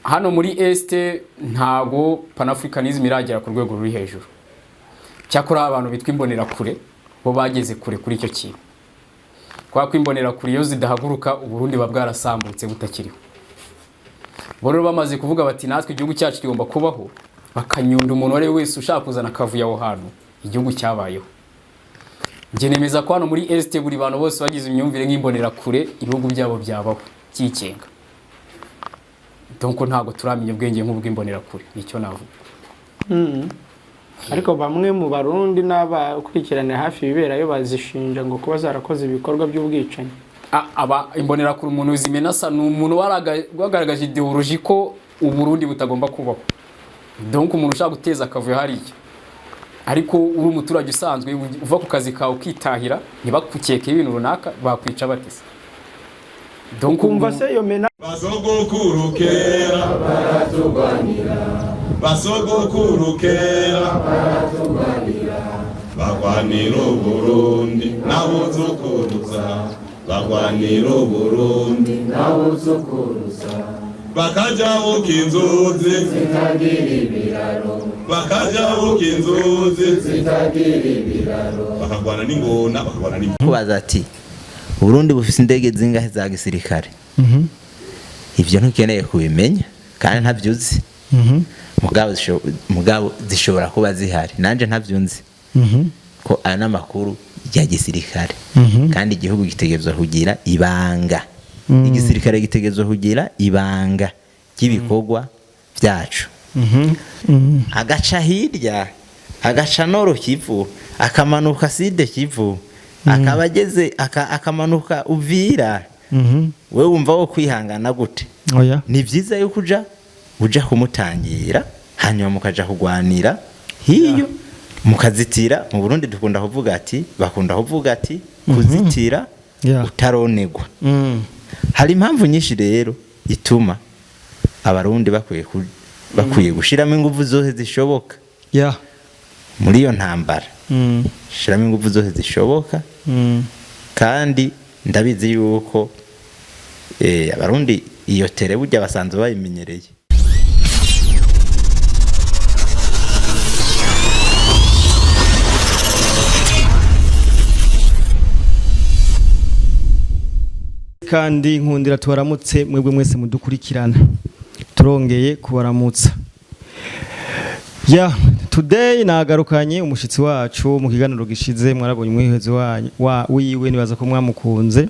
Hano muri Est ntago panafricanism iragera ku rwego ruri hejuru. Cyakora abantu bitwa imbonerakure bo bageze kure kuri icyo kintu, kubera ko imbonerakure iyo zidahaguruka, Uburundi buba bwarasambutse butakiriho. Bo rero bamaze kuvuga bati: "Natwe igihugu cyacu kigomba kubaho," bakanyunda umuntu uwo ari we wese ushaka kuzana akavuyo aho hantu. Igihugu cyabayeho. Njye nemeza ko hano muri Est buri bantu bose bagize imyumvire nk'imbonerakure, ibihugu byabo byabaho byigenga. Donc ntabwo turamenya ubwenge nk'ubw'imbonerakure, nicyo navuga. Ariko bamwe mu Barundi n'abakurikiranira hafi ibiberayo bazishinja ngo kuba zarakoze ibikorwa by'ubwicanyi. Aba imbonerakure, umuntu zimenasa ni umuntu wagaragaje idéologie ko Uburundi butagomba kubaho. Donc umuntu ushaka guteza akavuyo hariya. Ariko uri umuturage usanzwe uva ku kazi kawe ukitahira, ntibakukeke ibintu runaka, bakwica batese? Donc Kumva se iyo mena Basogokuru kera baratugwanira, basogokuru kera baratugwanira, bagwanira Uburundi n'abuzukuruza, bagwanira Uburundi n'abuzukuruza, bakajabuka inzuzi zitagira ibiraro, bakajabuka inzuzi zitagira ibiraro, bakagwana n'ingona, bakagwana n'ingona. Kubaza ati: "Uburundi bufise indege zingahe za gisirikare?" Ivyo ntukeneye kubimenya kandi ntabyo uzi. Mugabo zishobora kuba zihari, nanje ntabyo nzi, ko ayo n'amakuru ya gisirikare, kandi igihugu gitegerezwa kugira ibanga, igisirikare gitegerezwa kugira ibanga ry'ibikorwa byacu. Agaca hirya, agaca Nord Kivu, akamanuka Sud Kivu, akaba ageze akamanuka Uvira. Wewe wumva wo kwihangana gute? Oya. Ni byiza yuko uja kumutangira, hanyuma mukaja kugwanira hiyo, mukazitira. Mu Burundi dukunda kuvuga ati, bakunda kuvuga ati kuzitira utaronegwa. Hari impamvu nyinshi rero ituma Abarundi bakwiye gushiramo ingufu zose zishoboka muri iyo ntambara, shiramo ingufu zose zishoboka. Kandi ndabizi yuko Abarundi iyo tere burya basanzwe bayimenyereye. Kandi nkundira tubaramutse mwebwe mwese mudukurikirana, turongeye kubaramutsa. Ya, today nagarukanye umushitsi wacu. Mu kiganiro gishize mwarabonye umwihwezo wanyu wiwe, nibaza ko mwamukunze.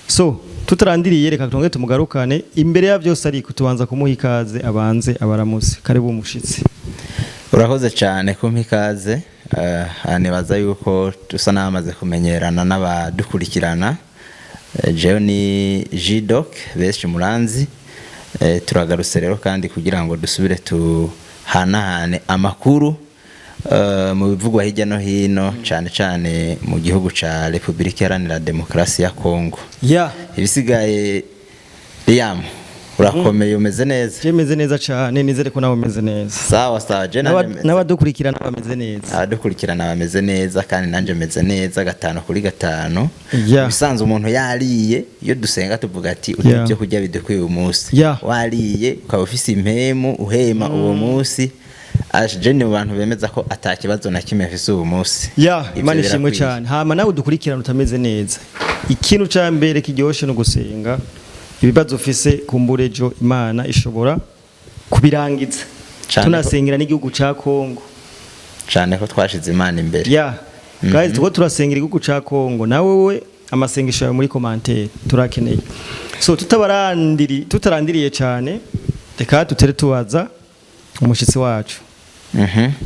So tutarandiriye, reka twongere tumugarukane. Imbere ya byose ariko tubanza kumuha ikaze, abanze abaramutse. Karibu umushitsi. Urakoze cyane kumpa ikaze. Nibaza yuko dusa n'abamaze kumenyerana n'abadukurikirana. Jewe ni Jidoc benshi muranzi. Turagarutse rero kandi kugira ngo dusubire tuhanahane amakuru mu bivugwa hirya no hino, cyane cyane mu gihugu ca Repubulika Iharanira Demokarasi ya Kongo. Ibisigaye, Liam, urakomeye, umeze neza? Je meze neza cyane, nizere ko nawe umeze neza. Sawa sawa, je nanje N'abadukurikirana bameze neza. Abadukurikirana bameze neza, kandi nanjye meze neza 5 kuri 5. Ibisanzwe umuntu yariye, iyo dusenga tuvuga ati urya ibyo kurya bidukwiye uyu munsi. Wariye ukaba ufise impemu, uhema uwo munsi. Aje ni mu bantu bemeza ko ata kibazo na kimwe afise uwo munsi. Ivyo Imana ishimwe birakwiye. cyane. Hama nawe udukurikirana utameze neza, ikintu ca mbere kiryoshe no gusenga. Ibibazo ufise, kumbura ejo Imana ishobora kubirangiza. Tunasengera n'igihugu ca Kongo. Cane ko twashize Imana imbere. Ya guys, tuko turasengera igihugu ca Kongo. Nawe we amasengesho yawe muri commentaire turakeneye. So tutabarandiri, tutarandiriye cyane, reka tutere tubaza umushitsi wacu.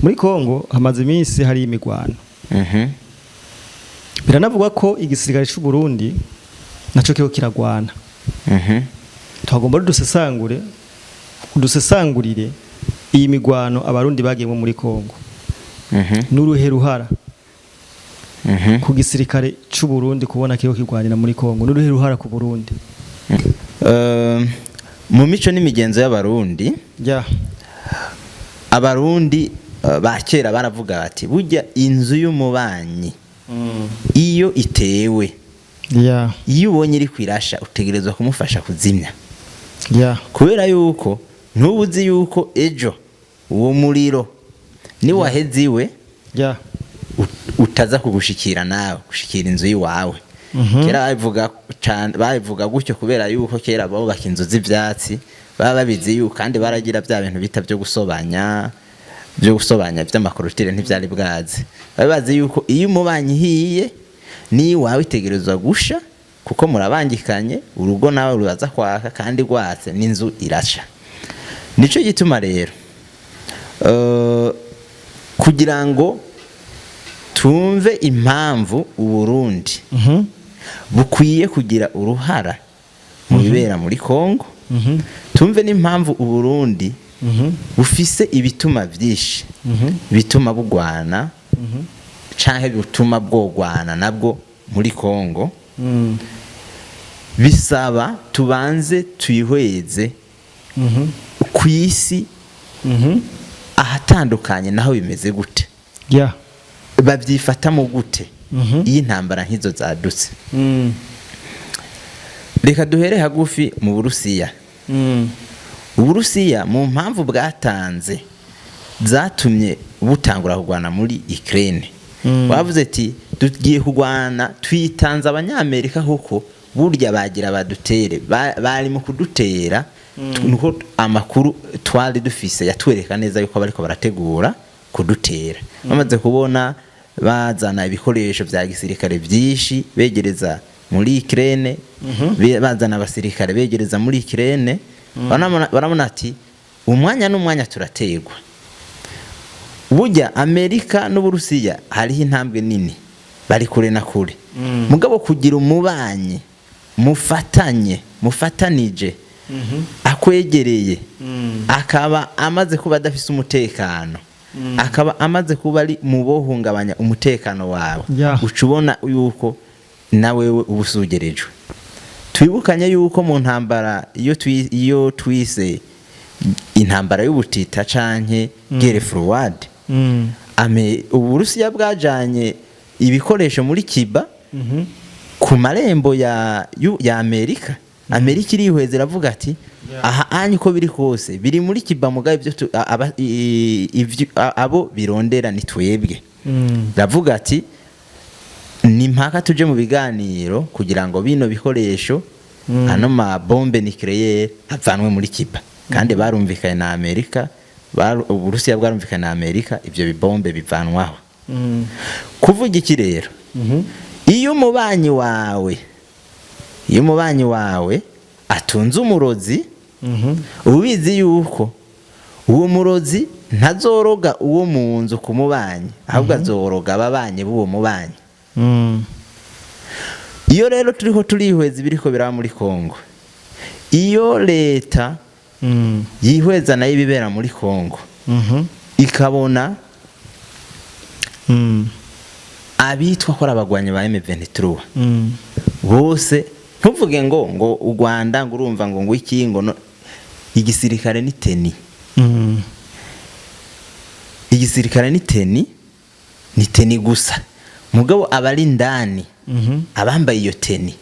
Muri Kongo hamaze iminsi hari imigwano. Biranavugwa ko igisirikare cy'u Burundi naco kiho kiragwana. Twagomba dusesangure, dusesangurire iyi migwano Abarundi bagiyemo muri Kongo n'uruhe ruhara ku gisirikare cy'u Burundi kubona kiho kirwanira muri Kongo, n'uruhe ruhara ku Burundi? Mu mico n'imigenzo y'Abarundi, Abarundi ba kera baravuga bati: "Burya inzu y'umubanyi iyo itewe, iyo ubonye iri kwirasha, utegerezwa kumufasha kuzimya." Kubera yuko Ntubuzi yuko ejo uwo muriro niwaheze iwe utaza kugushikira nawe, gushikira inzu y'iwawe. Kera babivuga cane, babivuga gutyo kubera yuko kera bubaka inzu z'ivyatsi, baba babizi yuko, kandi baragira bya bintu bita byo gusobanya by'ama clôture, ntivyari bwazi. Bari bazi yuko iyo umubanyi ihiye n'iwawe itegerezwa gusha, kuko murabangikanye urugo, nawe rubaza kwaka, kandi rwatse n'inzu irasha. Nico gituma rero kugira ngo tumve impamvu Uburundi bukwiye kugira uruhara mu bibera muri Kongo, tumve n'impamvu Uburundi bufise ibituma byinshi bituma bugwana canke bituma bwogwana nabwo muri Kongo, bisaba tubanze tuyihweze ku isi ahatandukanye naho bimeze gute, babyifatamo gute iyo intambara nk'izo zadutse. Reka duhere hagufi mu Burusiya. Uburusiya, mu mpamvu bwatanze zatumye butangura kurwana muri Ukraine, bavuze ati: "Tugiye kurwana, twitanze Abanyamerika kuko burya bagira badutere. Bari mu kudutera." Nuko amakuru twari dufise yatwereka neza yuko bariko barategura kudutera, bamaze kubona bazana ibikoresho vya gisirikare byinshi begereza muri Ukraine, bazana abasirikare begereza muri Ukraine. Barabona ati umwanya n'umwanya turategwa. Burya Amerika n'Uburusiya hariho intambwe nini, bari kure na kure. Mugabo kugira umubanyi mufatanye, mufatanije, akwegereye, akaba amaze kuba adafise umutekano, akaba amaze kuba ari mu bohungabanya umutekano wawe, uca ubona yuko nawewe uba usugerejwe. Twibukanye yuko mu ntambara iyo twise intambara y'ubutita canke guerre froide, ame Uburusiya bwajanye ibikoresho muri Cuba, ku marembo ya Amerika. Amerika irihweza, iravuga ati: "Aha anyu uko biri kose biri muri Cuba, mugabe ibyo abo birondera ni twebwe." Iravuga ati: "Ni mpaka tuje mu biganiro kugira ngo bino bikoresho, ano ma bombe nucléaire, avanwe muri Cuba." Kandi barumvikanye na Amerika, Uburusiya bwarumvikanye na Amerika, ibyo bibombe bivanwaho. Kuvuga iki rero? Iyo umubanyi wawe atunze umurozi, uba ubizi yuko uwo murozi ntazoroga uwo mu nzu ku mubanyi, ahubwo azoroga ababanyi b'uwo mubanyi. Iyo rero turiho turihweza ibiriko biraba muri Kongo, iyo leta yihweza nayo ibibera muri Kongo, ikabona abitwa ko ari abagwanyi ba M23 bose, ntuvuge ngo u Rwanda, ngo urumva ngo iki, ngo no, igisirikare ni tenue. Igisirikare ni tenue, ni tenue gusa. Mugabo abari indani, abambaye iyo tenue,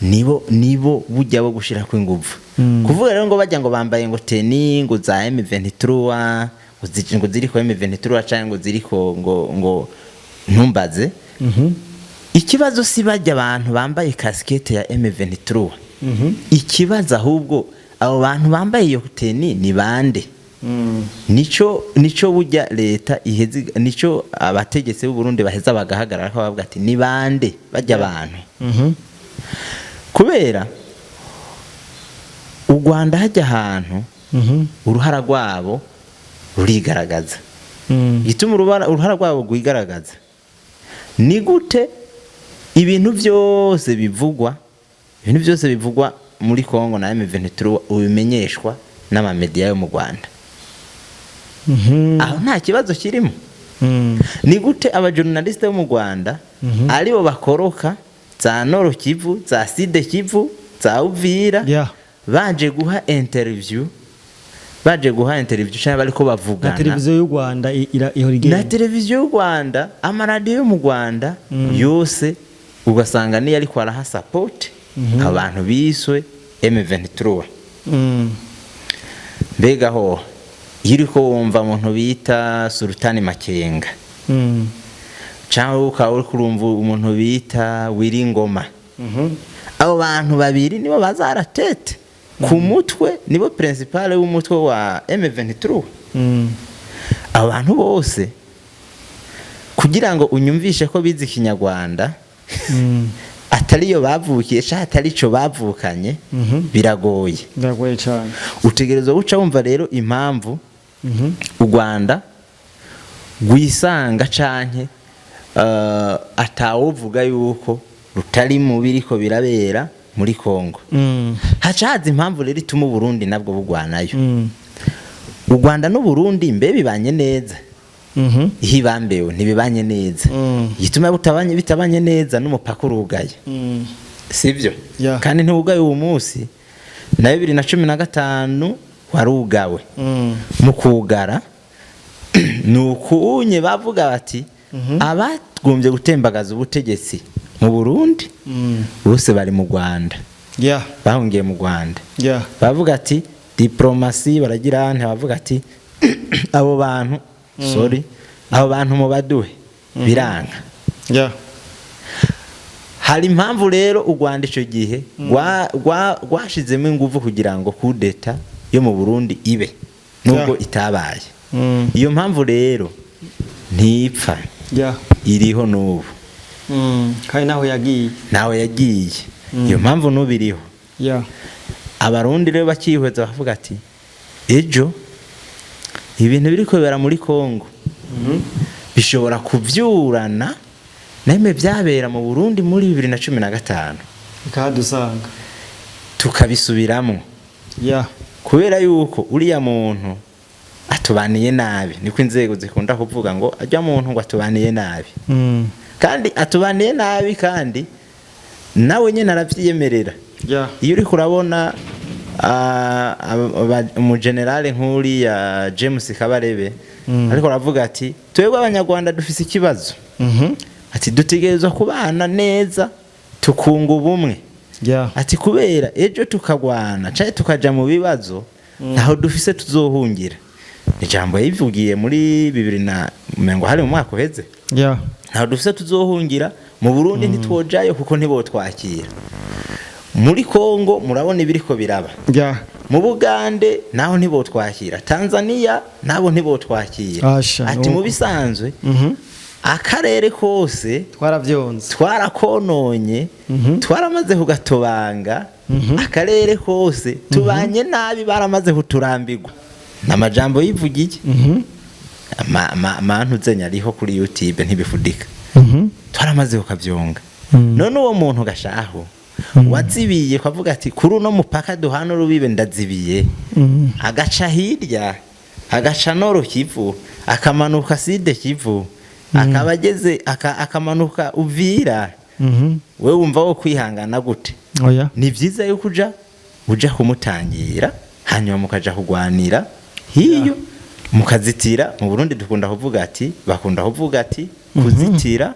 nibo bujya bo gushira kw'inguvu. Kuvuga rero ngo bajya ngo bambaye ngo tenue ngo za M23, ngo ziriko M23 canke ngo ziriko ngo ntumbaze. Ikibazo si bajya abantu bambaye casquette ya M23. Ikibazo ahubwo, abo bantu bambaye iyo tenue ni bande? Nico burya leta iheze, nico abategetsi b'u Burundi baheza bagahagarara ko bavuga ati: "Ni bande bajya abantu?" Kubera u Rwanda hajya ahantu, uruhara rwabo rurigaragaza. Igituma uruhara rwabo rwigaragaza ni gute? Ibintu byose bivugwa muri Kongo na M23 ubimenyeshwa n'amamediya yo mu Rwanda. Aho nta kibazo kirimo? Ni gute abajournaliste bo mu Rwanda aribo bakoroka za Nord Kivu, za Sud Kivu, za Uvira, baje guha interview cyangwa bariko Na bavugana? televiziyo y'u Rwanda ihora igenda. Na televiziyo y'u Rwanda, amaradiyo yo mu Rwanda yose, ugasanga niyo ariko araha support abantu biswe M23. Mbega ho iyo uriko wumva umuntu bita Sultani Makenga, cyangwa ukaba uri kurumva umuntu bita Wiringoma, abo bantu babiri nibo bazaratete ku mutwe, nibo principal w'umutwe wa M23. Abo bantu bose, kugira ngo unyumvishe ko bize Ikinyarwanda, atariyo bavukiye cyangwa atari cyo bavukanye, biragoye. Biragoye cyane. Utegerezwa guca wumva rero impamvu u Rwanda rwisanga canke atawuvuga yuko rutari mu biriko birabera muri Kongo. Haca haza impamvu rero ituma Uburundi nabwo bugwanayo. U Rwanda n'Uburundi mbe bibanye neza? Ihibambewe ntibibanye neza. Igituma bitabanye neza, n'umupaka urugaye, sibyo? Yeah. Kandi ntiwugaye uwo munsi, na 2015 warugawe. Mu kugara ni ukunye bavuga bati abagombye gutembagaza ubutegetsi mu Burundi bose bari mu Rwanda, bahungiye mu Rwanda. Bavuga ati diplomasi baragira nte, bavuga ati abo bantu, sorry, abo bantu mubaduhe, biranga. Hari impamvu rero u Rwanda icyo gihe rwashizemo ingufu kugira ngo kudeta yo mu Burundi ibe, nubwo itabaye. Iyo mpamvu rero ntipfa, iriho n'ubu. Kandi naho yagiye. Ntawe yagiye, iyo mpamvu n'ubu iriho. Abarundi rero bakihweza bakavuga ati ejo ibintu biri kubera muri Kongo bishobora kuvyurana neme byabera mu Burundi muri 2015, bikahadusanga, tukabisubiramo, kubera yuko uriya muntu atubaniye nabi. Niko inzego zikunda kuvuga ngo ajya muntu ngo atubaniye nabi, kandi atubaniye nabi, kandi nawe nyine aravyiyemerera. Iyo uriko urabona umugenerale nk'uriya James Kabarebe, ariko aravuga ati twebwe Abanyarwanda dufise ikibazo, ati dutegerezwa kubana neza, tukunga ubumwe, ati kubera ejo tukagwana canke tukaja mu bibazo, ntaho dufise tuzohungira. Ijambo yivugiye muri bibiri na mengo hari mu mwaka uheze. Ntaho dufise tuzohungira mu Burundi, ntitwojayo kuko ntibotwakira. Muri Kongo murabona ibiriko biraba, mu Bugande naho ntibotwakira, Tanzania nabo ntibotwakira. Asha, ati mu nuko. bisanzwe akarere kose Twaravyonze. twarakononye, twaramaze kugatobanga akarere kose, tubanye nabi, baramaze kuturambirwa. Ni amajambo yivugiye. Amantu ariho kuri YouTube, ntibifudika. Twaramaze kukavyonga. None uwo muntu gashaho wazibiye kavuga ati kuri uno mupaka duhana urubibe ndazibiye, agaca hirya, agaca noro Kivu, akamanuka Sud Kivu, akaba ageze akamanuka Uvira, we wumva wo kwihangana gute? Oya. Ni byiza yuko uja kumutangira, hanyuma mukaja kugwanira hiyo, mukazitira. Mu Burundi dukunda kuvuga ati, bakunda kuvuga ati kuzitira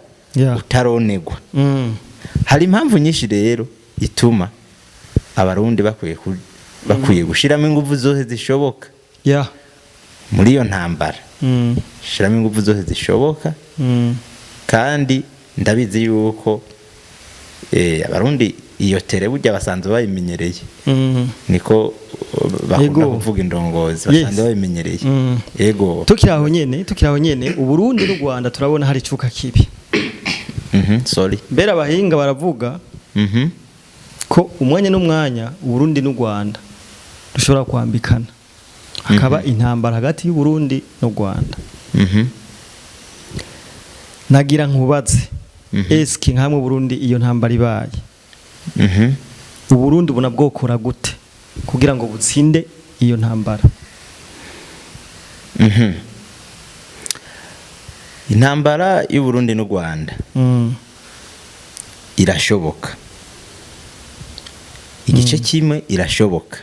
utaronegwa. Hari impamvu nyinshi rero ituma Abarundi bakwiye gushiramo ingufu zose zishoboka muri iyo ntambara, shiramo ingufu zose zishoboka. Kandi ndabizi yuko Abarundi iyo tere burya basanzwe bayimenyereye. Niko bakunda kuvuga indongozi, basanzwe bayimenyereye. Yego. Tukiri aho nyene, Uburundi n'u Rwanda turabona hari icuka kibi. Sorry. Mbere abahinga baravuga ko umwanya n'umwanya Uburundi n'u Rwanda dushobora kwambikana, hakaba intambara hagati y'u Burundi n'u Rwanda. Nagira nkubaze, eske nkamwe Burundi iyo ntambara ibaye, Uburundi ubona bwokora gute kugira ngo butsinde iyo ntambara? Intambara y'u Burundi n'u Rwanda irashoboka igice kimwe, irashoboka,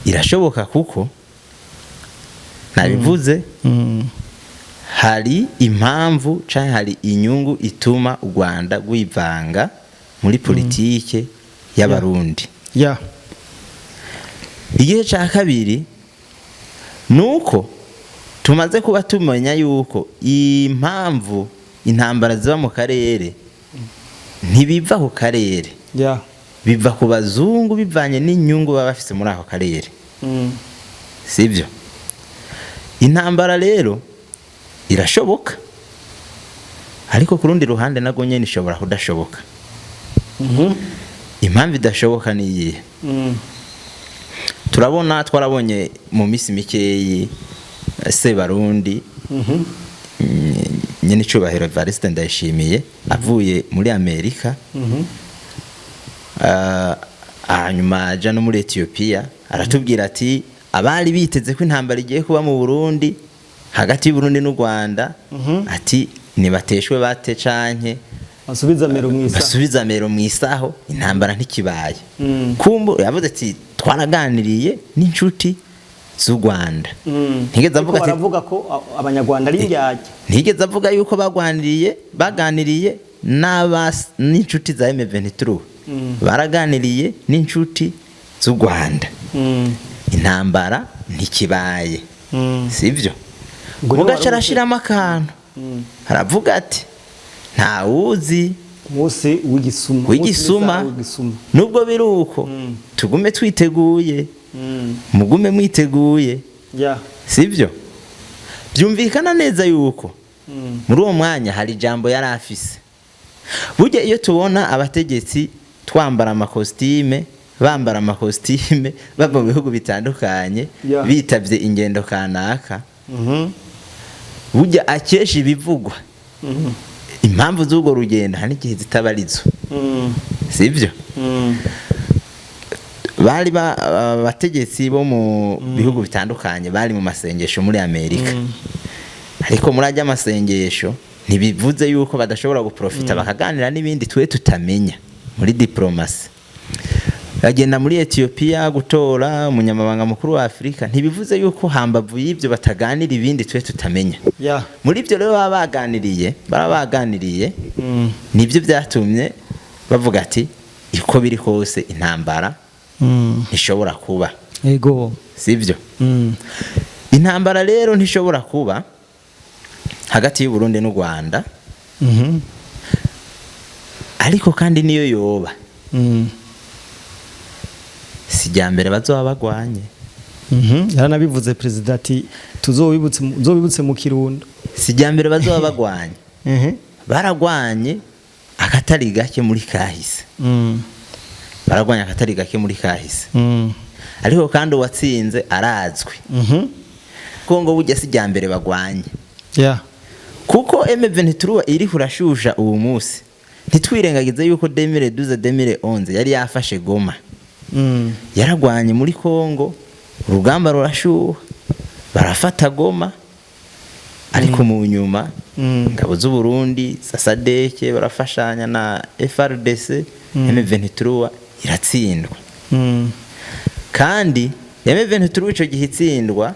irashoboka kuko nabivuze, hari impamvu canke hari inyungu ituma u Rwanda rwivanga muri politike y'Abarundi. Igice ca kabiri Nuko tumaze kuba tumenya yuko impamvu intambara ziba mu karere ntibiva ku karere, biva ku bazungu, bivanye n'inyungu baba bafise muri ako karere. Sibyo? Intambara rero irashoboka, ariko ku rundi ruhande nabwo nyine ishobora kudashoboka. Impamvu idashoboka ni iyihe? Turabona, twarabonye mu minsi mikeyi Sebarundi, nyine icubahiro Evariste Ndayishimiye, avuye muri Amerika, hanyuma aja no muri Ethiopia, aratubwira ati abari biteze ko intambara igiye kuba mu Burundi, hagati y'Uburundi n'u Rwanda, ati nibateshwe bate canke basubiza amero mu isa. Basubiza amero mu isaho, intambara ntikibaye. Kumbu yavuze ati twaraganiriye n'inshuti z'u Rwanda. Ntigeze avuga Ariko ati baravuga ko abanyarwanda ari indyarya. Ntigeze avuga yuko bagwaniriye, baganiriye n'inshuti za M23, baraganiriye n'inshuti z'u Rwanda, intambara ntikibaye. Sibyo? Ngo niwe Mugaca wari arashiramo akantu, aravuga ati ntawuzi umunsi w'igisuma. W'igisuma. Umunsi w'igisuma. Nubwo biri uko, tugume twiteguye, mugume mwiteguye. Sibyo? Byumvikana neza yuko muri uwo mwanya hari ijambo yari afise. Burya iyo tubona abategetsi twambara amakositime, bambara amakositime, bava mu bihugu bitandukanye, bitavye ingendo kanaka, burya akesha ibivugwa, impamvu z'urwo rugendo hari n'igihe zitaba arizo. Sibyo? Bari abategetsi bo mu bihugu bitandukanye bari mu masengesho muri Amerika, ariko muri ajya amasengesho ntibivuze yuko badashobora guprofita bakaganira n'ibindi twe tutamenya muri diplomasi. Bagenda muri Ethiopia gutora umunyamabanga mukuru wa Afurika, ntibivuze yuko hambavu y'ibyo bataganira ibindi twe tutamenya. Muri ibyo rero baba baganiriye, nibyo byatumye bavuga ati uko biri kose intambara ntishobora kuba. Sibyo? Intambara rero ntishobora kuba hagati y'u Burundi n'u Rwanda, ariko kandi niyo yoba, si irya mbere bazoba bagwanye. Yaranabivuze perezida ati tuzobibutse mu Kirundo. Si irya mbere bazoba bagwanye. Baragwanye akatari gake muri kahise. Baragwanye akatari gake muri kahise, ariko kandi uwatsinze arazwi. Kongo burya si irya mbere bagwanye, kuko M23 iri kurashusha ubu munsi, ntitwirengagize yuko 2012, 2011 yari yafashe Goma. Yaragwanye muri Kongo, urugamba rurashuha, barafata Goma, ariko mu nyuma ingabo z'u Burundi za SADC barafashanya na FARDC, M23 iratsindwa. Kandi M23 ico gihe itsindwa,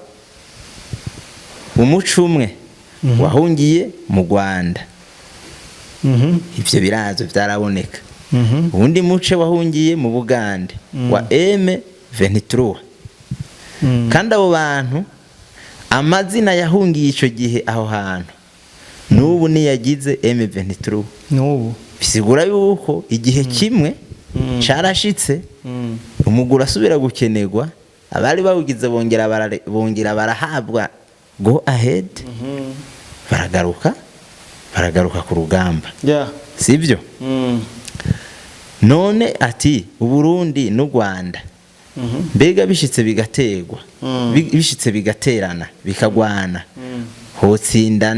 umuco umwe wahungiye mu Rwanda. Ivyo birazo byaraboneka. Uwundi muce wahungiye mu Bugande wa M23. Kandi abo bantu amazina yahungiye ico gihe aho hantu n'ubu niyagize M23. N'ubu. Bisigura yuko igihe kimwe carashitse, umugura asubira gukenerwa, abari bawugize bongera barahabwa go ahead, baragaruka ku rugamba. Sibyo? None ati Uburundi n'u Rwanda, mbega bishitse bigaterwa, bishitse bigaterana, bikagwana, hotsinda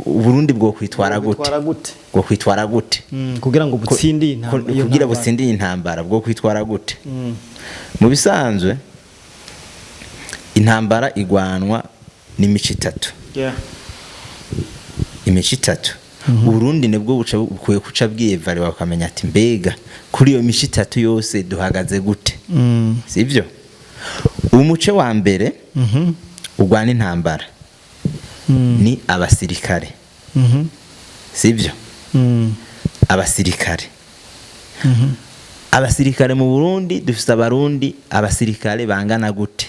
Uburundi bwo kwitwara gute? Kwitwara gute? Bwo kwitwara gute? Kugira ngo butsinde iyi intambara, iyo kugira ntambara. Butsinde iyi intambara, bwo kwitwara gute? Mu bisanzwe intambara igwanwa n'imico itatu. Imico itatu, Uburundi nibwo buca bukwiye kuca bwiyevariwa, bakamenya ati mbega kuri iyo mico itatu yose duhagaze gute? Sibyo? Umuce wa mbere urwana intambara ni abasirikare. Sibyo? Abasirikare, abasirikare mu Burundi dufite abarundi abasirikare bangana gute?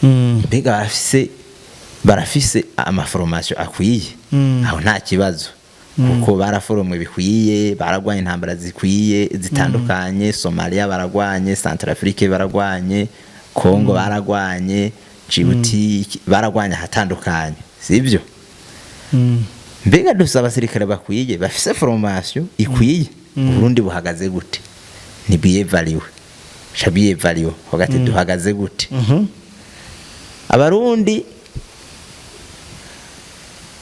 Mbega barafise ama formation akwiye? Aho nta kibazo, kuko baraforomwe bikwiye, baragwanye intambara zikwiye zitandukanye. Somalia baragwanye, Centrafrique baragwanye, Congo baragwanye, Djibouti baragwanye, ahatandukanye, sibyo? Mbega dufise abasirikare bakwiye, bafise formation ikwiye? Burundi buhagaze gute? Ni biyevaliwe, sha biyevaliwe hagati, duhagaze gute? Abarundi,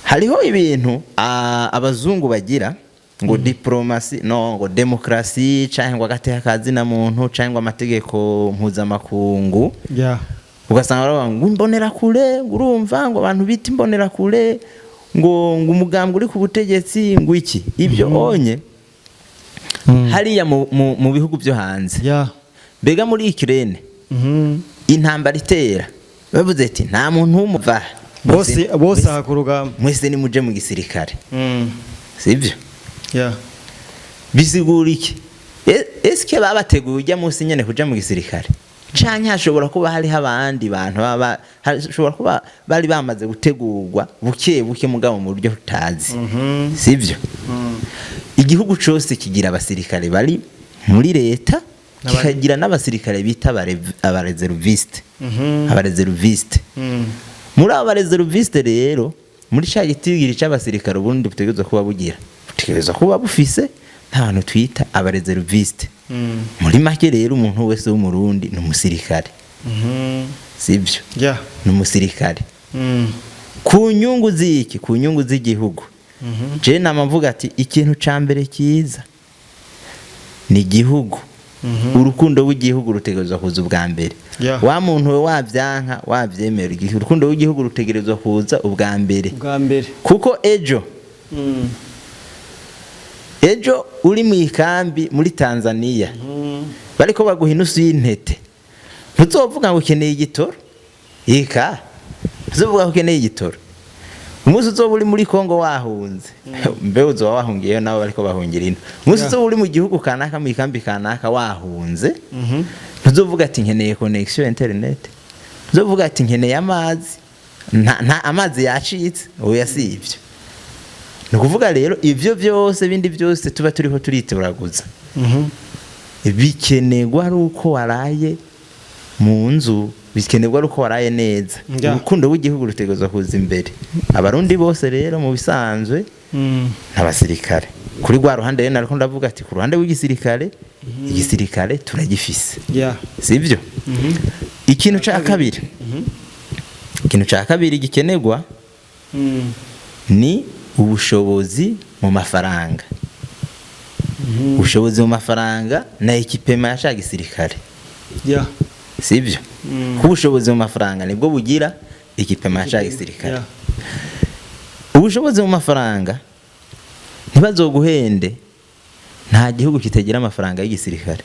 hariho ibintu abazungu bagira ngo diplomatie, no ngo démocratie, cyangwa ngo agateka kazina muntu, cyangwa amategeko mpuzamakungu. Ugasanga baravuga ngo imbonerakure, ngo urumva ngo abantu bita imbonerakure, ngo umugambwe uri ku butegetsi, ngo iki, ibyo onye hariya mu bihugu byo hanze. Mbega muri Ukraine, intambara itera, bavuze ati nta muntu w'umuva Bose bose aha ku rugamba. Mwese nimuje mu gisirikare, sibyo? Bisigura iki? Eske babateguye ujya munsi nyene kuja mu gisirikare, canke hashobora kuba hariho abandi bantu baba hashobora kuba bari bamaze gutegurwa buke buke, mugabo mu buryo tutazi, sibyo? Igihugu cose kigira abasirikare bari muri leta, kikagira n'abasirikare bita aba réservistes. Aba réservistes, muri abo ba réservistes rero, muri ca gitigiri c'abasirikare ubundi butegerezwa kuba bugira, butegerezwa kuba bufise n'abantu twita aba réservistes. Muri make rero, umuntu wese w'Umurundi ni umusirikare, sibyo? Ni umusirikare ku nyungu z'iki? Ku nyungu z'igihugu. Je nama mvuga ati ikintu ca mbere cyiza ni igihugu. Urukundo rw'igihugu rutegerezwa kuza ubwa mbere. Wa muntu we, wavyanka wavyemera, urukundo rw'igihugu rutegerezwa kuza ubwa mbere. Bwa mbere. Kuko ejo uri mu ikambi muri Tanzania, bariko baguha inusu y'intete, ntuzovuga ngo ukeneye igitoro. Ika ntuzovuga ko ukeneye igitoro. Umunsi uzoba uri muri Kongo wahunze, mbe uzoba wahungiyeyo nabo bariko bahungira ino. Umunsi uzoba uri mu gihugu kanaka, mu ikambi kanaka, wahunze, ntuzovuga ati nkeneye connexion internet, ntuzovuga ati nkeneye amazi, nta amazi yacitse. Oya, si ivyo. Ni ukuvuga rero ivyo byose bindi byose tuba turiho turitoraguza, bikenerwa ari uko waraye mu nzu, bikenerwa ari uko waraye neza. Urukundo rw'igihugu rutegerezwa kuza imbere. Abarundi bose rero mu bisanzwe n'abasirikare. Kuri rwa ruhande rero nariko ndavuga ati ku ruhande rw'igisirikare, igisirikare turagifise, sibyo? Ikintu ca kabiri gikenerwa ni ubushobozi mu mafaranga, ubushobozi mu mafaranga na équipement ya ca gisirikare, sibyo? Kuko ubushobozi mu mafaranga nibwo bugira équipement ya ca gisirikare. Ubushobozi mu mafaranga, ntibazoguhende, nta gihugu kitagira amafaranga y'igisirikare.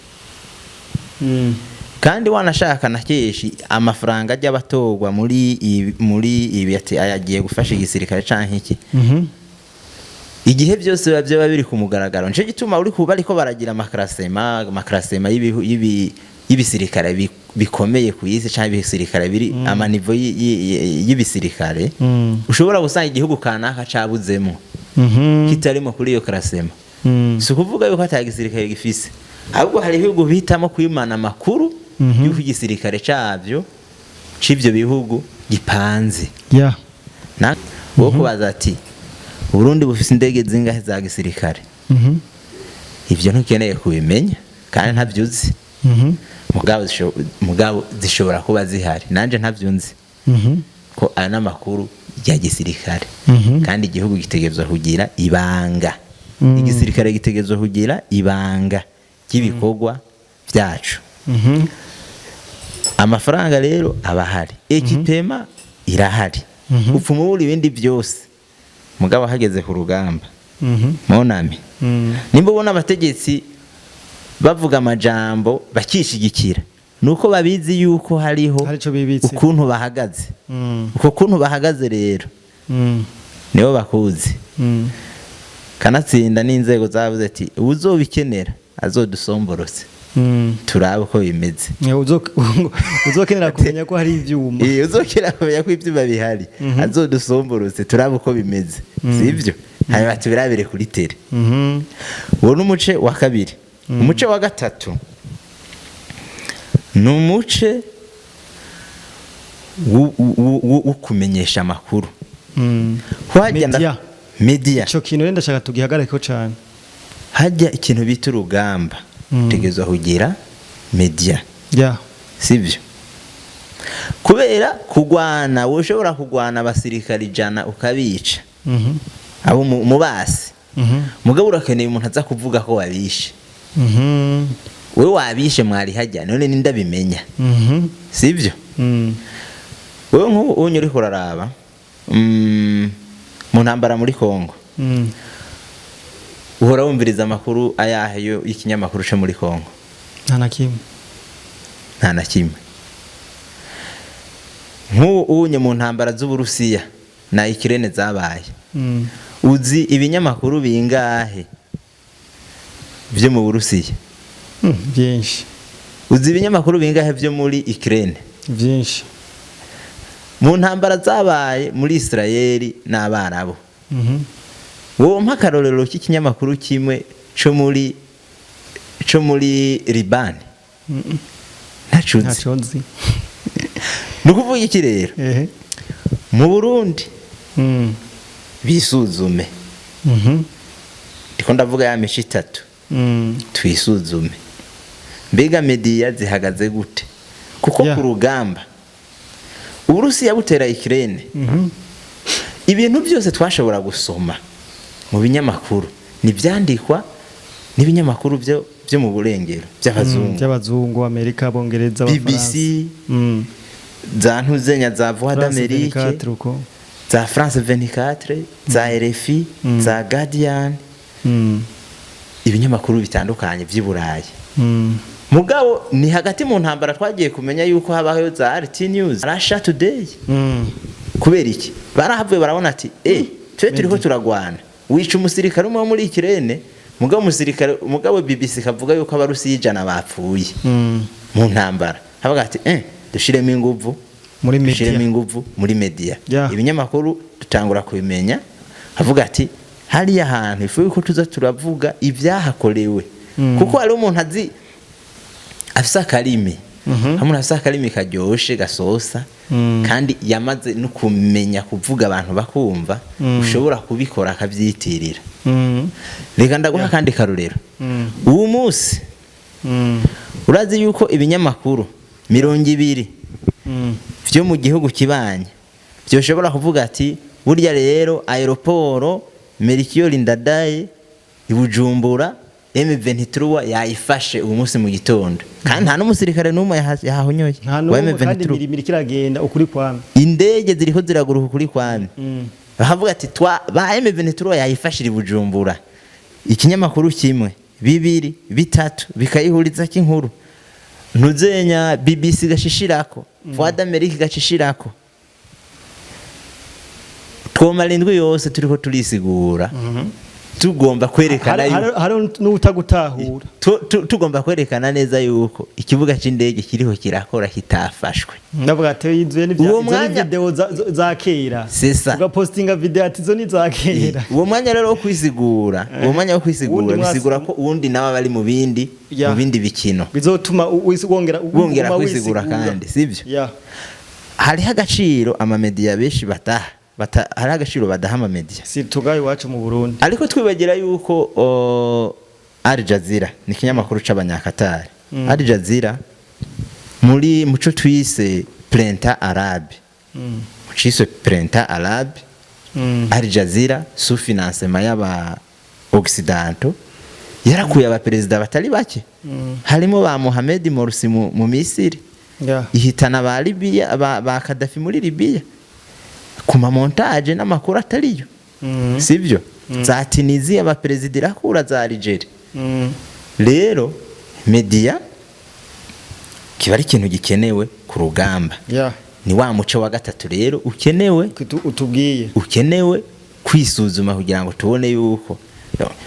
Kandi wanashaka na kenshi amafaranga ajya abatorwa muri ibi ati ayagiye gufasha igisirikare canke iki, igihe byose biba byaba biri ku mugaragaro. Nico gituma uri kuba ariko baragira ama classement, ama classement y'ibisirikare bikomeye ku isi, canke ibisirikare biri ama niveau y'ibisirikare, ushobora gusanga igihugu kanaka cabuzemo, kitarimo kuri iyo classement. Si ukuvuga yuko ata gisirikare gifise, ahubwo hari ibihugu bihitamo kwimana amakuru y'uko igisirikare cabyo c'ivyo bihugu gipanze. Na wo kubaza ati Burundi bufise indege zingahe za gisirikare? Ivyo ntukeneye kubimenya kandi ntavyo uzi. Mugabo zishobora kuba zihari, nanje ntavyo nzi, ko ayo n'amakuru ya gisirikare. Kandi igihugu gitegerezwa kugira ibanga, igisirikare gitegerezwa kugira ibanga ry'ibikorwa byacu. Amafaranga rero aba ahari, équipement irahari, upfuma ubura ibindi byose. Mugabo hageze ku rugamba, mon ami, nimba ubona abategetsi bavuga amajambo bakishigikira, nuko babizi yuko hariho Hari ico bibitse. ukuntu bahagaze. Uko kuntu bahagaze rero, nibo bakuzi. Kanatsinda n'inzego zavuze ati uwuzobikenera azodusomborose. Turabe uko bimeze. Uzokenera kumenya ko hari ivyuma. Uzokera kumenya ko ivyuma bihari, azodusomborotse turabe uko bimeze, sibyo? Hanyuma tubirabire kuri terrain. Uwo ni umuce wa kabiri. Umuce wa gatatu ni umuce wo kumenyesha amakuru. Hajya Media. Media. Ico kintu rero ndashaka tugihagarareko cane. Hajya ikintu bita urugamba, utegerezwa kugira media, sibyo? Kubera kugwana, wowe ushobora kugwana abasirikare 100 ukabica, abo mubasi, mugabo urakeneye umuntu aza kuvuga ko wabishe. Wewe wabishe, mwari hajya, none nindabimenya, sibyo? Wewe nk'ubu unye uriko uraraba mu ntambara muri Kongo, uhora wumviriza amakuru ayahe yo y'ikinyamakuru cyo muri Kongo? Nta na kimwe. Nta na kimwe. Nk'ubu unye mu ntambara z'Uburusiya na Ukraine zabaye, uzi ibinyamakuru bingahe byo mu Burusiya? Byinshi. Uzi ibinyamakuru bingahe byo muri Ukraine? Byinshi. Mu ntambara zabaye muri Israeli n'Abarabu, wowe mpa akarorero k'ikinyamakuru kimwe co muri Libani. Ntaco uzi. Ntaco nzi. Ni ukuvuga iki rero? Mu Burundi bisuzume. Ndiko ndavuga ya mico itatu. Twisuzume, mbega media zihagaze gute? Kuko ku rugamba Uburusiya butera Ukraine, ibintu byose twashobora gusoma mu binyamakuru nibyandikwa n'ibinyamakuru byo mu burengero by'abazungu. By'abazungu, Amerika, Abongereza, BBC, za ntuzenya, za Voix France d'Amérique, 24 uko. za France 24, za RFI, za Guardian, ibinyamakuru bitandukanye by'i Burayi. Mugabo ni hagati mu ntambara twagiye kumenya yuko habaho za RT News, Russia Today. Kubera iki? Barahavuye barabona ati twe turiho turagwana, wica umusirikare umwe wo muri Ukraine, mugabo umusirikare, mugabo BBC kavuga yuko Abarusiya 100 bapfuye mu ntambara. Havuga ati dushiremo inguvu Muri media. Dushiremo inguvu muri media. Ibinyamakuru dutangura kubimenya. Havuga ati hariya hantu ifu yuko tuza turavuga ibyahakorewe, kuko hari umuntu azi afise akarimi, hari umuntu afise akarimi karyoshe gasosa, kandi yamaze no kumenya kuvuga abantu bakumva, ushobora kubikora akabyitirira. Reka ndaguha akandi karorero. Uwo munsi, urazi yuko ibinyamakuru 20 byo mu gihugu kibanye byoshobora kuvuga ati burya rero aéroport Melchior Ndadaye i Bujumbura M23 yayifashe uwo munsi mu gitondo, kandi nta n'umusirikare n'umwe yahahonyoye Nta wa n'umwe, kandi M23. imirimo iriko iragenda ukuri kwame. Indege ziriko ziraguruka ukuri kwame. Bakavuga ati twa ba M23 yayifashira i Bujumbura. Ikinyamakuru kimwe, bibiri, bitatu bikayihuriza k'inkuru, ntuzenya BBC gashishirako, Voix d'Amérique gashishirako, twomara indwi yose turiko turisigura, tugomba kwerekana yuko Hari n'utagutahura. Tugomba kwerekana neza yuko ikibuga c'indege kiriho kirakora, kitafashwe. Ndavuga ati izo ni Uwo izo ni video za kera. C'est ça. Ugapostinga video ati izo ni za kera. Uwo mwanya rero wo kwisigura, uwo mwanya wo kwisigura, Uwundi bisigura ko uwundi nawe aba ari mu bindi mu bindi bikino. Bizotuma wongera Wongera uguma kwisigura wisigura. kandi, sivyo? Hariho agaciro amamediya benshi bataha hariho agaciro badaha amamediya. Si tugaye iwacu mu Burundi. Ariko twibagira yuko Al Jazeera ni ikinyamakuru c'Abanyakatari. Al Jazeera muri muco twise Printemps Arabe, muciswe Printemps Arabe, Al Jazeera sous financement y'aba Occidentaux yarakuye abaperezida batari bake, harimo ba Mohamed Morsi mu Misiri, ihitana ba Libya, ba Gaddafi muri Libya, ku ma montage n'amakuru atariyo, sibyo? Za Tunisia abaperezida irakura, za Algeria. Rero media kiba ari ikintu gikenewe ku rugamba. Ni wa muco wa gatatu rero ukenewe Utubwiye. ukenewe kwisuzuma kugira ngo tubone yuko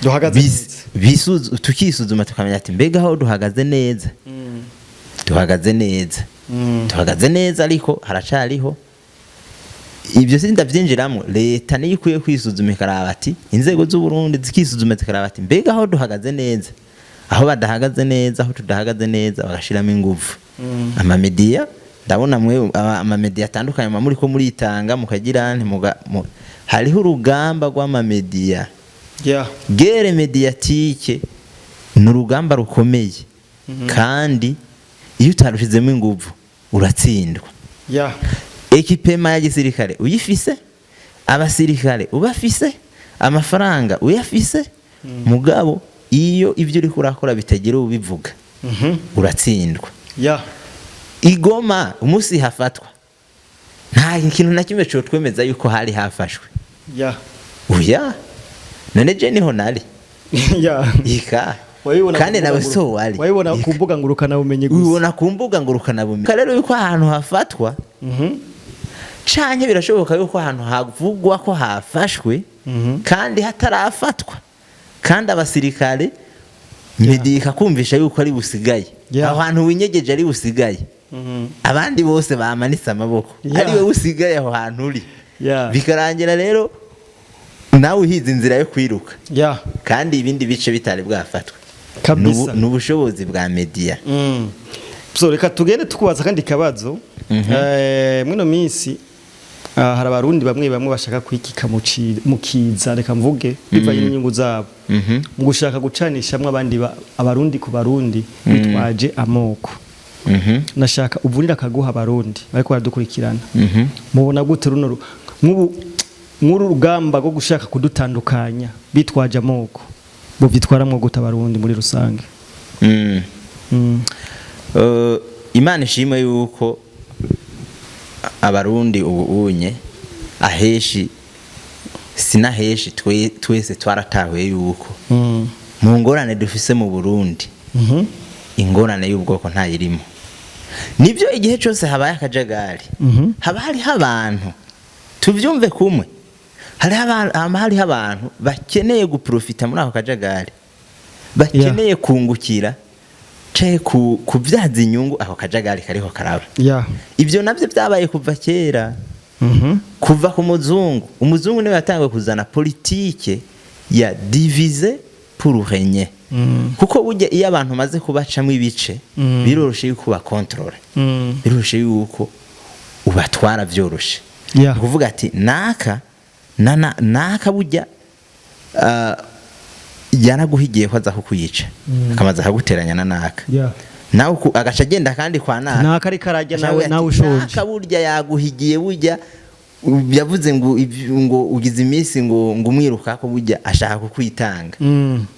Duhagaze neza. Tukisuzuma tukamenya ati mbega aho duhagaze neza, duhagaze neza, duhagaze neza, ariko haracariho ibyo sindabyinjiramo. Leta niyo ikwiye kwisuzuma, ikaraba ati inzego z'u Burundi zikisuzuma, zikaraba ati mbega aho duhagaze neza, aho badahagaze neza, aho tudahagaze neza, bagashiramo ingufu. Amamediya, ndabona mwe amamediya atandukanye muba muriko muritanga, mukagira hariho urugamba rw'amamediya. Guerre médiatique ni urugamba rukomeye, kandi iyo utarushizemo inguvu uratsindwa. Équipement ya gisirikare uyifise, abasirikare ubafise, amafaranga uyafise, mugabo iyo ibyo uriko urakora bitagira ubivuga, uratsindwa. Igoma umunsi hafatwa, nta kintu na kimwe cotwemeza yuko hari hafashwe. Oya, none je niho nari. Ika. Wabibona Kandi ku nawe mbuga so wari. Wabibona Ika. ku mbuga ngurukana bumenyi gusa. Ubibona ku mbuga ngurukanabumenyi rero yuko ahantu hafatwa, canke birashoboka yuko ahantu havugwa ko hafashwe kandi hatarafatwa, kandi abasirikare média ikakumvisha yuko ari busigaye, aho hantu winyegeje ari busigaye, abandi bose bamanitse amaboko, ari we usigaye aho hantu uri, bikarangira rero nawe uhize inzira yo kwiruka, kandi ibindi bice bitari bwafatwe. Kabisa. Ni ubushobozi bwa média. So reka tugende tukubaza kandi kabazo. Mwino minsi hari abarundi bamwe bamwe bashaka kwikika mu kiza, reka mvuge, bivanye n'inyungu zabo, mu gushaka gucanishamwo abandi abarundi ku barundi bitwaje amoko. Nashaka uvunira akaguha abarundi bariko baradukurikirana. Mubona gute runo nk'uru rugamba rwo gushaka kudutandukanya bitwaje amoko, bovyitwaramwo gute abarundi muri rusange? Imana ishimwe yuko abarundi ubu unye aheshi sinaheshi twese twaratahuye yuko mu ngorane dufise mu Burundi, ingorane y'ubwoko ntayirimo. Nibyo, igihe cyose habaye akajagari, haba hariho abantu, tuvyumve kumwe, hariho abantu, hama hariho abantu bakeneye guprofita muri ako kajagari, bakeneye kungukira canke kubyaza inyungu ako kajagari kariho karaba. Ibyo nabyo byabaye kuva kera, kuva ku muzungu. Umuzungu niwe yatanguye kuzana politike ya diviser pour régner, kuko burya iyo abantu maze kubacamo ibice, biroroshe yuko ubakontorora, biroroshe yuko ubatwara byoroshe. Ni ukuvuga ati naka na naka burya yaraguhigiye ko aza kukuyica, akamaze akaguteranya na naka, nawe agaca agenda kandi kwa naka. Naka ariko arajya nawe Ashobora nawe ati, ushonje. Naka burya yaguhigiye, burya yavuze ngo ngo ugize iminsi ngo umwiruka ko burya ashaka kukwitanga.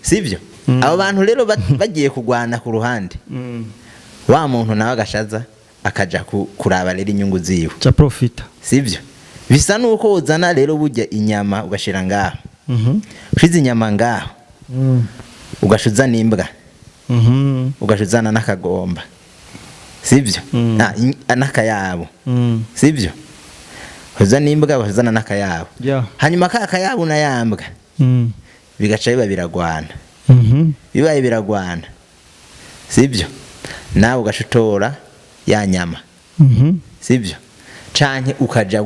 Sibyo? Abo bantu rero bagiye kurwana ku ruhande, wa muntu nawe agashaza akaja kuraba rero inyungu ziwe. Ca profita. Sibyo? Bisa nuko uzana rero burya inyama ugashira ngaho, ushize inyama ngaho, ugasha uzana imbwa, ugasha uzana n'akagomba, sibyo? Ah, n'akayabo. Sibyo? Uzana imbwa, uzana n'akayabo, hanyuma ka kayabo na ya mbwa bigaca biba biragwana. Bibaye biragwana, sibyo, nawe ugaca utora ya nyama, sibyo, canke ukaja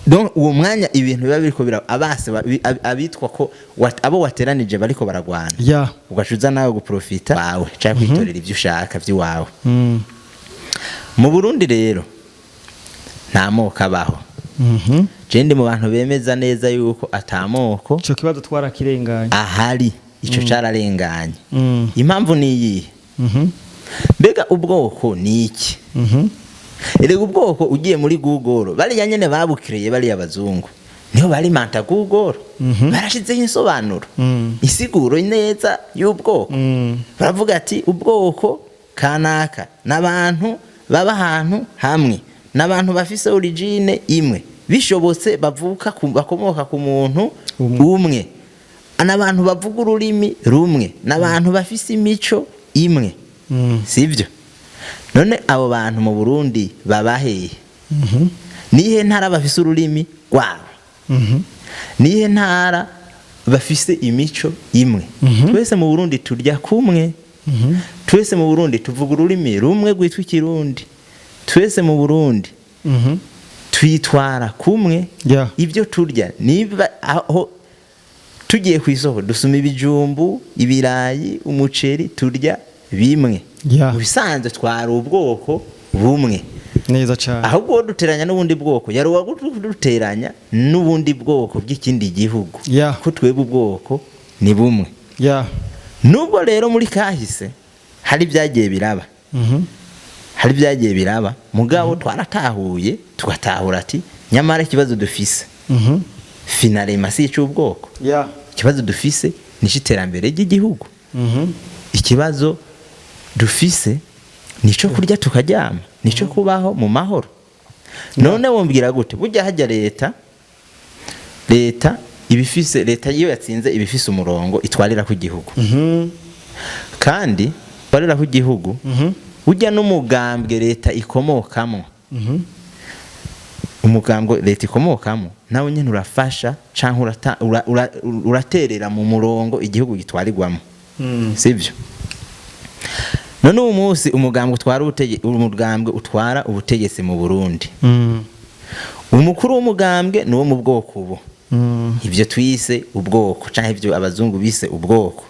donc uwo mwanya ibintu biba biriko bira abase abitwa ko abo wateranije bariko baragwana, ugaca uza nawe guprofita wawe canke kwitorera ivyo ushaka vy'iwawe. Mu Burundi rero nta moko abaho. Je ndi mu bantu bemeza neza yuko atamoko Ico kibazo twarakirenganye. ahari, ico cararenganye. Impamvu ni iyihe? Mbega ubwoko ni iki? Erega ubwoko, ugiye muri Google, bariya nyene babukireye, bariya abazungu niho bari manta Google, barashizeho insobanuro, insiguro neza y'ubwoko. Baravuga ati ubwoko kanaka n'abantu baba ahantu hamwe, n'abantu bafise origine imwe, bishobotse bavuka bakomoka ku muntu Umwe. umwe, n'abantu bavuga ururimi rumwe, n'abantu bafise imico imwe. Sibyo? None abo bantu mu Burundi baba hehe? Nihe ntara bafise ururimi rwabo? Nihe ntara? Bafise imico imwe. Twese mu Burundi turya kumwe, twese mu Burundi tuvuga ururimi rumwe rwitwa Ikirundi, twese mu Burundi twitwara kumwe. Ibyo turya, niba aho tugiye ku isoko dusuma ibijumbu, ibirayi, umuceri, turya bimwe. Mu bisanzwe twari ubwoko bumwe. Neza cyane. Ahubwo duteranya n'ubundi bwoko, yari uwaduteranya n'ubundi bwoko bw'ikindi gihugu, ko twebwe ubwoko ni bumwe. Nubwo rero muri kahise hari ibyagiye biraba, hari ibyagiye biraba, mugabo twaratahuye, tugatahura ati nyamara ikibazo dufise finalement si icy'ubwoko. Ikibazo dufise ni icy'iterambere ry'igihugu. Ikibazo dufise ni icyo kurya tukaryama, ni icyo kubaho mu mahoro. None wumbwira gute burya hajya leta ibifise, leta iyo yatsinze ibifise umurongo itwarira ku gihugu, kandi itwarira ku gihugu, burya n'umugambwe leta ikomokamo, umugambwe leta ikomokamo nawe nyine urafasha cyangwa uraterera mu murongo igihugu gitwarirwamo, sibyo? None ubu munsi umugambwe utwara ubutegetsi mu Burundi, umukuru w'umugambwe ni uwo mu bwoko ubu, ibyo twise ubwoko cyangwa ibyo abazungu bise ubwoko.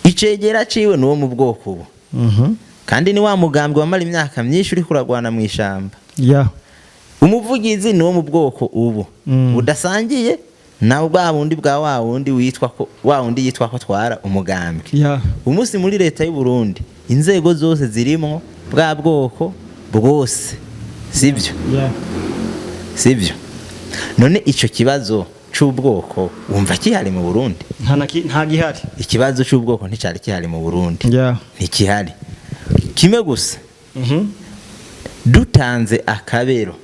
Icegera ciwe ni uwo mu bwoko ubu, kandi ni wa mugambwe wamara imyaka myinshi uri kuragwana mu ishamba. Umuvugizi ni uwo mu bwoko ubu budasangiye na bwa bundi bwa wa wundi witwa ko, wa wundi yitwa ko twara umugambwe. Umunsi muri leta y'u Burundi inzego zose zirimo bwa bwoko bwose, sibyo? Sibyo? None ico kibazo c'ubwoko wumva kihari mu Burundi? Nta gihari. Ikibazo c'ubwoko nticari kihari mu Burundi. Ntikihari. Kimwe gusa, dutanze akabero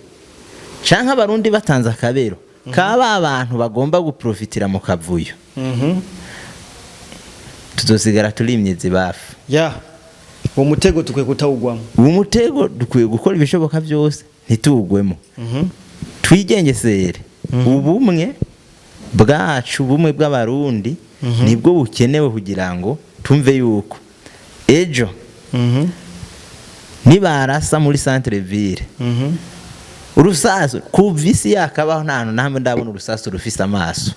canke Abarundi batanze akabero kaba abantu bagomba guprofitira mu kavuyo, tuzosigara turi imyizi bafu. Uwo mutego tukwiye kutawugwamo. Uwo mutego dukwiye gukora ibishoboka byose ntituwugwemo, twigengesere. Ubumwe bwacu, ubumwe bw'Abarundi nibwo bukenewe kugira ngo tumve yuko ejo nibarasa muri centre ville urusasu, kuva isi yakabaho nta hantu namwe ndabona urusasu rufise amaso.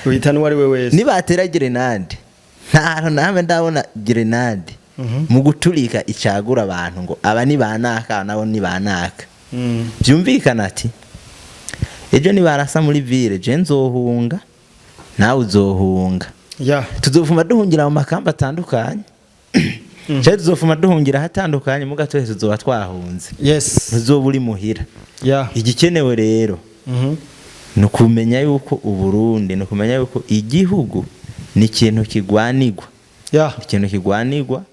Uhitana uwo ari we wese. Nibatera grenade, nta hantu namwe ndabona grenade mu guturika icagura abantu ngo aba ni banaka, nabo ni banaka. Byumvikana ati ejo nibarasa muri ville, je nzohunga, nawe uzohunga. Tuzofuma duhungira mu makamba atandukanye cyangwa tuzofuma duhungira ahatandukanye, muga twese tuzoba twahunze. Ntuzoba uri muhira. Igikenewe rero ni ukumenya yuko Uburundi, ni ukumenya yuko igihugu ni ikintu kigwanigwa, ikintu kigwanigwa.